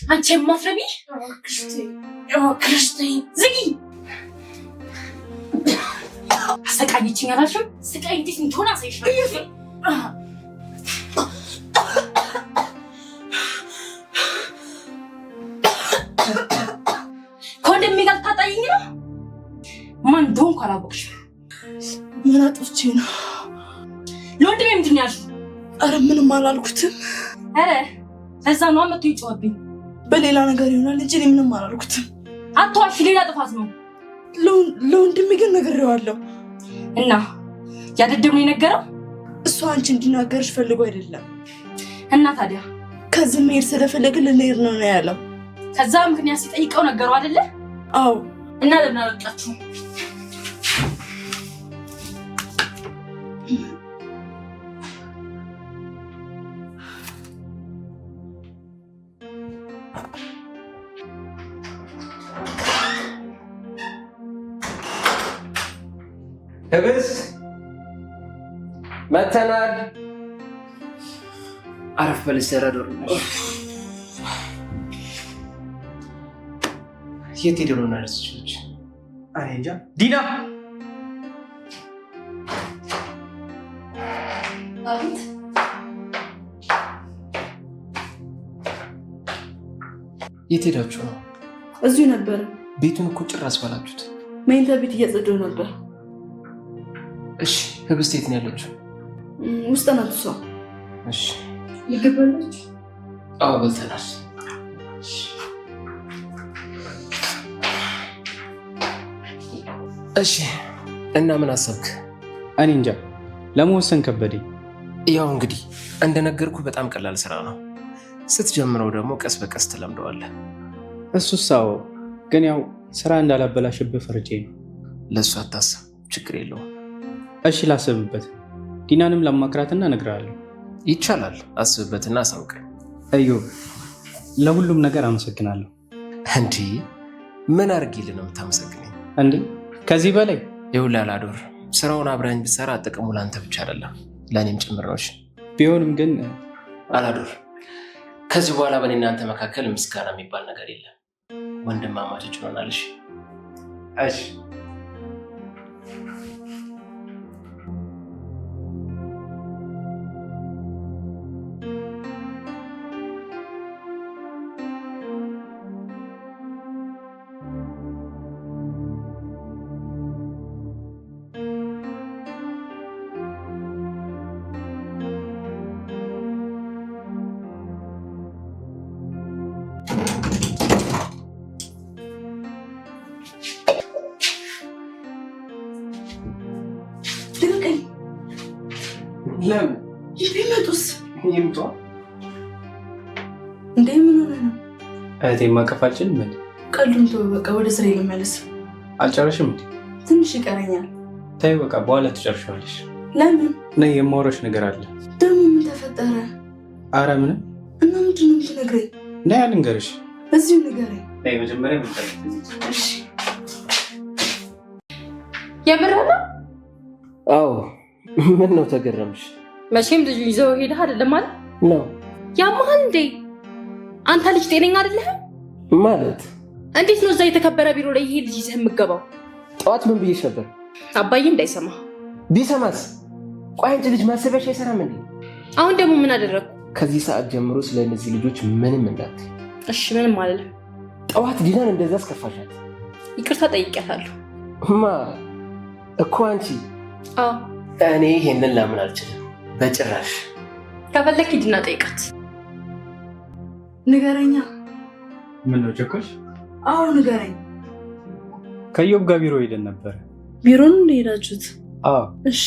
አንቺ የማትረቢ እባክሽ ተይኝ፣ ዝጊ። አሰቃየችኝ አላልሽም? ስቃይ እንዴት እንደሆነ አሳይሻለሁ። ከወንድሜ ጋር ልታጣይኝ ነው? ማን እንደሆንኩ አላወቅሽም። ምን አጥፍቼ ነው? ለወንድሜ ምንድን ነው ያልሽው? አረ ምንም አላልኩትም። አረ ለዛ ነው መጥቶ ይጮህብኝ። በሌላ ነገር ይሆናል እንጂ እኔ ምንም አላልኩትም። አትዋሽ፣ ሌላ ጥፋት ነው። ለወንድሜ ግን ነግሬዋለሁ። እና ያደደብ ነው የነገረው? እሱ አንቺ እንዲናገርሽ ፈልጎ አይደለም። እና ታዲያ ከዚህ መሄድ ስለፈለገ ልንሄድ ነው ነው ያለው። ከዛ ምክንያት ሲጠይቀው ነገረው አይደለ? አዎ። እና ለምን አልወጣችሁም? ህብስ መተናል። አረፍ በል ሰረዶር። የት ሄደው ነው እነዚህ ልጆች? እኔ እንጃ። ዲና! አቤት። የት ሄዳችሁ ነው? እዚሁ ነበረ። ቤቱን እኮ ጭር አስበላችሁት። መኝታ ቤት እያጸዳሁ ነበር። እሺ፣ ህብስት የት ነው ያለችው? ውስጥ ናት እሷ። እሺ፣ ምግብ በላች? አዎ በልተናል። እሺ፣ እና ምን አሰብክ? እኔ እንጃ ለመወሰን ከበደኝ። ያው እንግዲህ እንደነገርኩ በጣም ቀላል ስራ ነው። ስትጀምረው ደግሞ ቀስ በቀስ ትለምደዋለህ። እሱስ አዎ፣ ግን ያው ስራ እንዳላበላሽብህ ፈርቼ ነው። ለእሱ አታስብ፣ ችግር የለውም። እሺ ላስብበት። ዲናንም ላማክራትና እነግርሃለሁ። ይቻላል። አስብበትና አሳውቀኝ። እዮብ፣ ለሁሉም ነገር አመሰግናለሁ። እንዲህ ምን አድርጌልህ ነው የምታመሰግነኝ? እንዴ ከዚህ በላይ ይኸውልህ አላዶር፣ ስራውን አብረኸኝ ብትሰራ ጥቅሙ ለአንተ ብቻ አይደለም ለእኔም ጭምር ነው። እሺ ቢሆንም ግን አላዶር፣ ከዚህ በኋላ በእኔ እናንተ መካከል ምስጋና የሚባል ነገር የለም። ወንድማማቾች ሆነናል። እሺ እሺ ልቀቀኝ። ለምን ቢመጡስ? ይምጧ። እንዴ ምን ሆነ ነው? እህቴ ማቀፍ አልችልም እንዴ? ቀልዱን ተወው በቃ፣ ወደ ስራ ልመለስ። አልጨረሽም እንዴ? ትንሽ ይቀረኛል። ተይ በቃ በኋላ ትጨርሻለሽ። ለምን? ነይ የማወራሽ ነገር አለ። ደግሞ ምን ተፈጠረ? አረ ምንም። እና ምንድን ነው የምትነግረኝ? ነይ አልንገርሽ። እዚሁ ንገረኝ። ነይ መጀመሪያ ምን እሺ። የምርህ ነው? አዎ። ምን ነው ተገረምሽ? መቼም ልጁ ይዘው ሄደህ አይደለም ማለት ነው? ያመሃል እንዴ? አንተ ልጅ ጤነኛ አይደለህም ማለት? እንዴት ነው እዛ የተከበረ ቢሮ ላይ ይሄ ልጅ ይዘህ የምገባው? ጠዋት ምን ብዬሽ ነበር? አባዬ እንዳይሰማ። ቢሰማስ? ቆይ አንቺ ልጅ ማሰቢያሽ አይሰራም እንዴ? አሁን ደግሞ ምን አደረግኩ? ከዚህ ሰዓት ጀምሮ ስለ እነዚህ ልጆች ምንም እንዳትይ። እሺ ምንም አልልም። ጠዋት ዲናን እንደዛ አስከፋሻት። ይቅርታ ጠይቂያታለሁ። ማ እኮ አንቺ። አዎ እኔ ይሄንን ላምን አልችልም በጭራሽ። ከፈለክ ሂድና ጠይቃት። ንገረኛ። ምን ነው ቸኮልሽ? አዎ ንገረኝ። ከኢዮብ ጋር ቢሮ ሄደን ነበር። ቢሮን እንደሄዳችሁት? አዎ። እሺ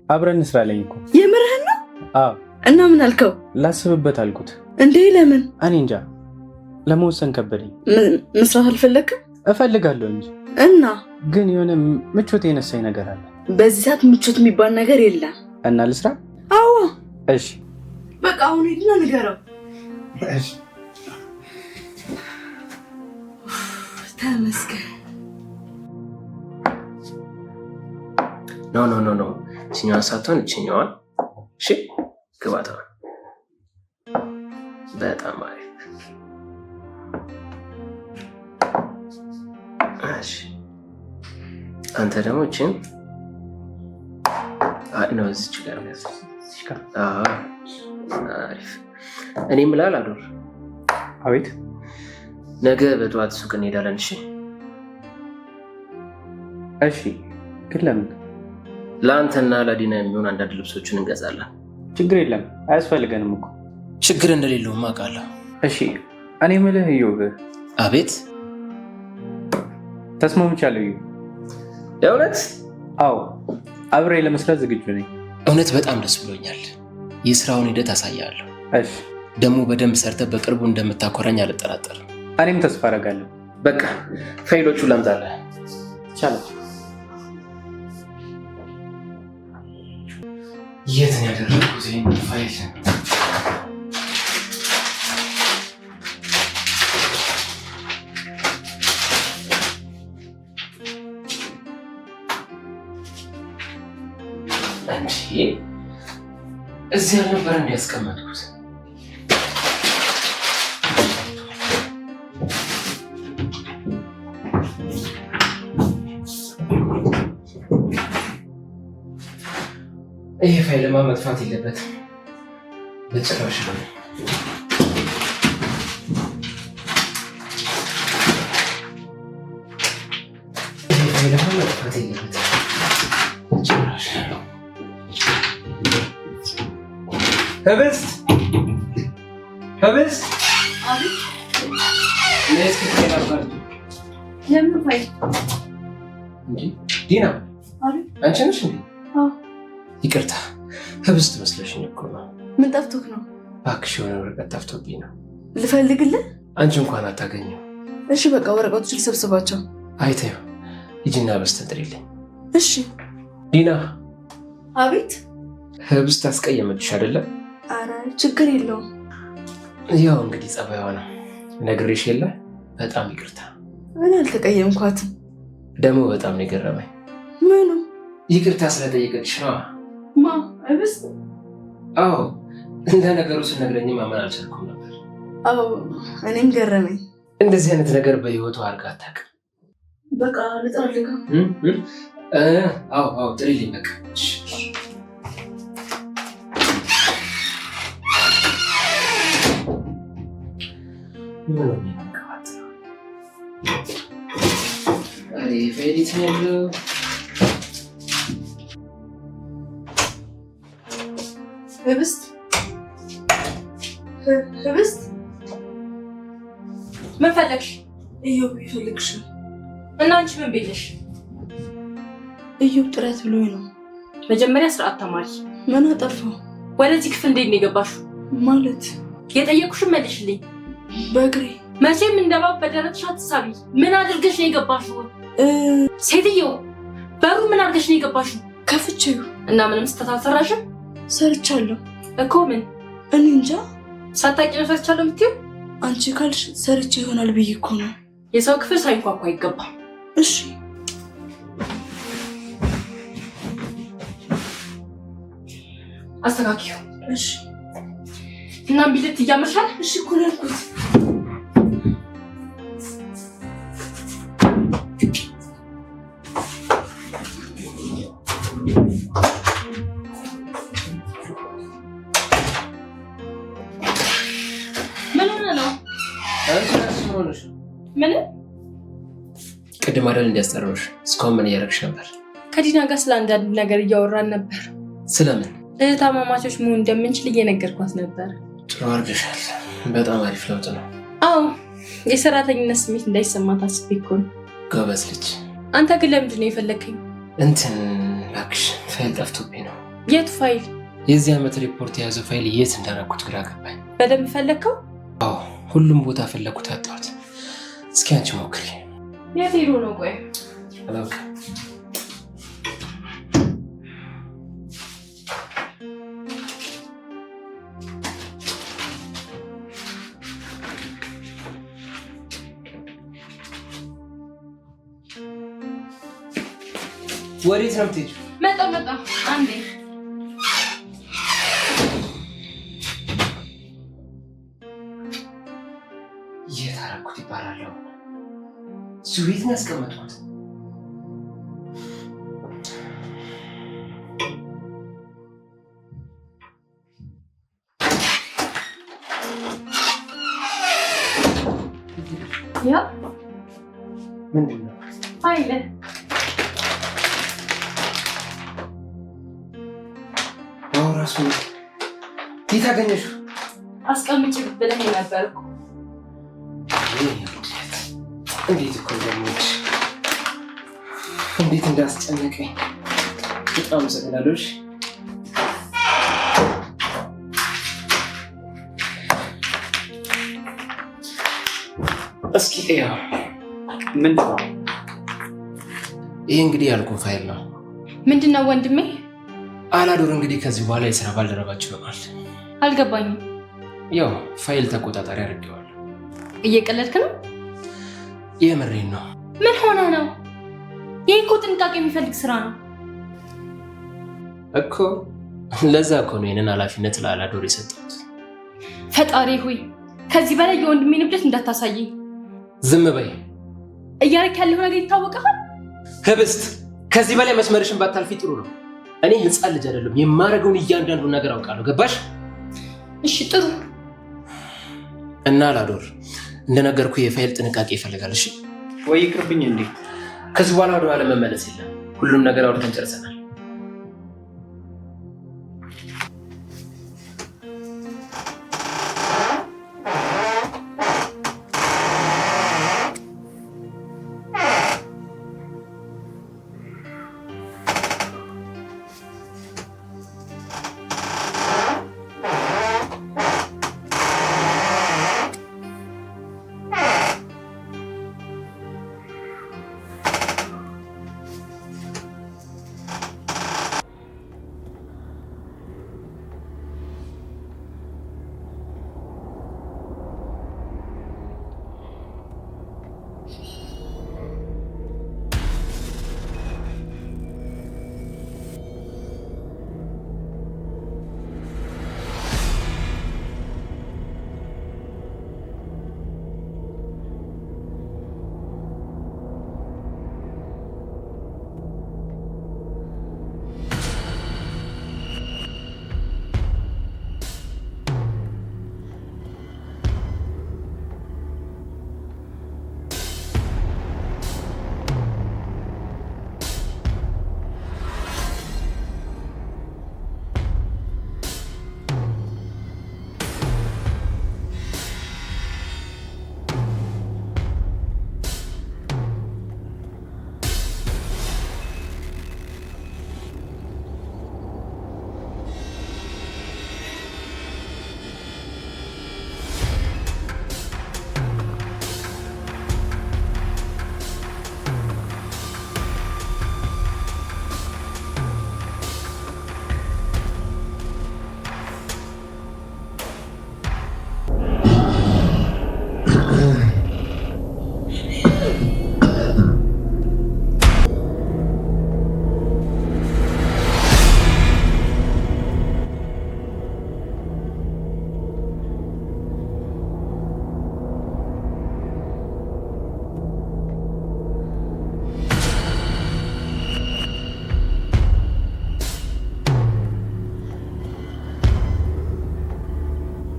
አብረን እንስራ አለኝ እኮ። የምርህን ነው? አዎ። እና ምን አልከው? ላስብበት አልኩት። እንዴ ለምን? እኔ እንጃ ለመወሰን ከበደኝ። መስራት አልፈለግክም? እፈልጋለሁ እንጂ። እና ግን የሆነ ምቾት የነሳኝ ነገር አለ። በዚህ ሰዓት ምቾት የሚባል ነገር የለም። እና ልስራ? አዎ። እሺ በቃ አሁን ሂድና ንገረው። እሺ ተመስገን። No no no no፣ እችኛዋን ሳትሆን እችኛዋን። እሺ ግባታ። በጣም አሪፍ። እሺ አንተ ደግሞ እቺን ነው እዚች ጋር ያዝ። አሪፍ። እኔ የምልህ አዶር። አቤት። ነገ በጠዋት ሱቅ እንሄዳለን። እሺ? እሺ። ግን ለምን? ለአንተና ለዲና የሚሆን አንዳንድ ልብሶችን እንገዛለን። ችግር የለም፣ አያስፈልገንም እኮ። ችግር እንደሌለውም አውቃለሁ። እሺ። እኔ የምልህ እዮብ። አቤት። ተስማምቻለሁ እዮብ። የእውነት? አዎ፣ አብሬ ለመስራት ዝግጁ ነኝ። እውነት በጣም ደስ ብሎኛል። የስራውን ሂደት አሳያለሁ። እሺ። ደግሞ በደንብ ሰርተህ በቅርቡ እንደምታኮራኝ አልጠራጠርም። እኔም ተስፋ አደርጋለሁ። በቃ ፋይሎቹ ላምጣልህ። ይቻላል። የት ነው ያደረኩት ይሄን ፋይል? እንዴ እዚህ አልነበረ እንዲ ያስቀመጥኩት? ይህ ፋይልማ መጥፋት የለበትም በጭራሽ ነው። ይህ ፋይልማ መጥፋት የለበትም በጭራሽ። ህብስት ህብስት፣ ለምን ፋይል? ዲና አንቺ ነሽ እንዴ? ይቅርታ ህብስት መስለሽኝ እኮ ነው። ምን ጠፍቶክ ነው? እባክሽ የሆነ ወረቀት ጠፍቶብኝ ነው። ልፈልግልህ? አንቺ እንኳን አታገኘው። እሺ በቃ ወረቀቶችን ልሰብስባቸው። አይተይው፣ ሂጂና ህብስትን ጥሪልኝ። እሺ። ዲና። አቤት። ህብስት አስቀየመችሽ አይደለም? አረ ችግር የለውም። ያው እንግዲህ ጸባይዋ ነው። ነግሬሽ የለ በጣም ይቅርታ። እኔ አልተቀየምኳትም። ደግሞ በጣም ነው የገረመኝ። ምኑ? ይቅርታ ስለጠየቀችሽ ነዋ። ማ ህብስት? አዎ፣ እንደ ነገሩ ስነግረኝ ማመን አልቻልኩም ነበር። አዎ እኔም ገረመኝ። እንደዚህ አይነት ነገር በህይወቱ አድርጋ አታውቅም። በቃ ልጥራልህ? አዎ አዎ፣ ጥሪልኝ በቃ። ምን ሆኜ ነው የምቀባጥረው? ኧረ ፋይል የት ነው ያለው? ህብስት ህብስት፣ ምን ፈለግሽ? እዮብ ይፈልግሻል። እና አንቺ ምን ቤት ነሽ? እዮብ ጥረት ብሎኝ ነው። መጀመሪያ ስርዓት ተማሪ። ምን አጠፋው? ወደዚህ ክፍል እንዴት ነው የገባሽው? ማለት? የጠየኩሽን መልሽልኝ። በእግሬ። መቼም እንደባብ በደረትሽ አትሳቢ። ምን አድርገሽ ነው የገባሽው? ሴትዮ በሩ ምን አድርገሽ ነው የገባሽው? ከፍቼው። እና ምንም ስህተት አልሰራሽም? ሰርቻለሁ እኮ። ምን? እኔ እንጃ። ሳታውቂ ነው ሰርቻለሁ የምትይው? አንቺ ካልሽ ሰርቼ ይሆናል ብዬ እኮ ነው። የሰው ክፍል ሳይንኳኳ አይገባም። እሺ። አስተካክዩ። እሺ። እና ቢልት እያመሻል። እሺ እኮ ነው ያልኩት። ምን ሆነ ነው? አንቺ እራስሽ ምን ሆነሽ ነው? ምን? ቅድም አይደል እንዲያስጠራሁሽ? እስካሁን ምን እያደረግሽ ነበር? ከዲና ጋር ስለ አንዳንድ ነገር እያወራን ነበር። ስለምን? እህትማማቾች መሆን እንደምንችል እየነገርኳት ነበር። ጥሩ አድርገሻል። በጣም አሪፍ ለውጥ ነው። አዎ፣ የሰራተኝነት ስሜት እንዳይሰማት አስቤ እኮ ነው። ጎበዝ ልጅ። አንተ ግን ለምንድን ነው የፈለግከኝ? እንትን እባክሽ ፋይል ጠፍቶብኝ ነው። የቱ ፋይል? የዚህ ዓመት ሪፖርት የያዘው ፋይል የት እንዳደረኩት ግራ ገባኝ። በደንብ ፈለግከው? አዎ፣ ሁሉም ቦታ ፈለግኩት፣ አጣሁት። እስኪ አንቺ ሞክሪ። የት ሄዶ ነው? ቆይ አላውቅም። ወዴት ነው የምትሄጂው? መጣ መጣ፣ አንዴ። የት አደረኩት ይባላል። እዚሁ ቤት ነው ያስቀመጥኩት። ያ ምንድን ነው? ፋይል። Wow፣ ራሱ ነው። የት አገኘሽው? አስቀምጭ ብለህ ነበር እኮ። እንዴት እኮ እንደምወድሽ፣ እንዴት እንዳስጨነቀኝ። በጣም አመሰግናለሁ። እሺ። እስኪ ያው ምንድን ነው? ይሄ እንግዲህ ያልኩህ ፋይል ነው። ምንድን ነው ወንድሜ? አላዶር እንግዲህ ከዚህ በኋላ የስራ ባልደረባችሁ ይሆናል። አልገባኝም። ያው ፋይል ተቆጣጣሪ አድርጌዋለሁ። እየቀለድክ ነው? የምሬን ነው። ምን ሆነ ነው? ይህ እኮ ጥንቃቄ የሚፈልግ ስራ ነው። እኮ ለዛ እኮ ነው ይህንን ኃላፊነት ለአላዶር የሰጠሁት። ፈጣሪ ሆይ ከዚህ በላይ የወንድሜን እብደት እንዳታሳየኝ። ዝም በይ እያደረክ ያለው ነገር ይታወቃል። ህብስት፣ ከዚህ በላይ መስመርሽን ባታልፊ ጥሩ ነው። እኔ ህፃን ልጅ አይደለም። የማደርገውን እያንዳንዱን ነገር አውቃለሁ። ገባሽ? እሺ ጥሩ። እና አላዶር እንደነገርኩ የፋይል ጥንቃቄ ይፈልጋል። እሺ ወይ ይቅርብኝ እንዴ? ከዚህ በኋላ ወደ ኋላ መመለስ የለም። ሁሉም ነገር አውርተን ጨርሰናል።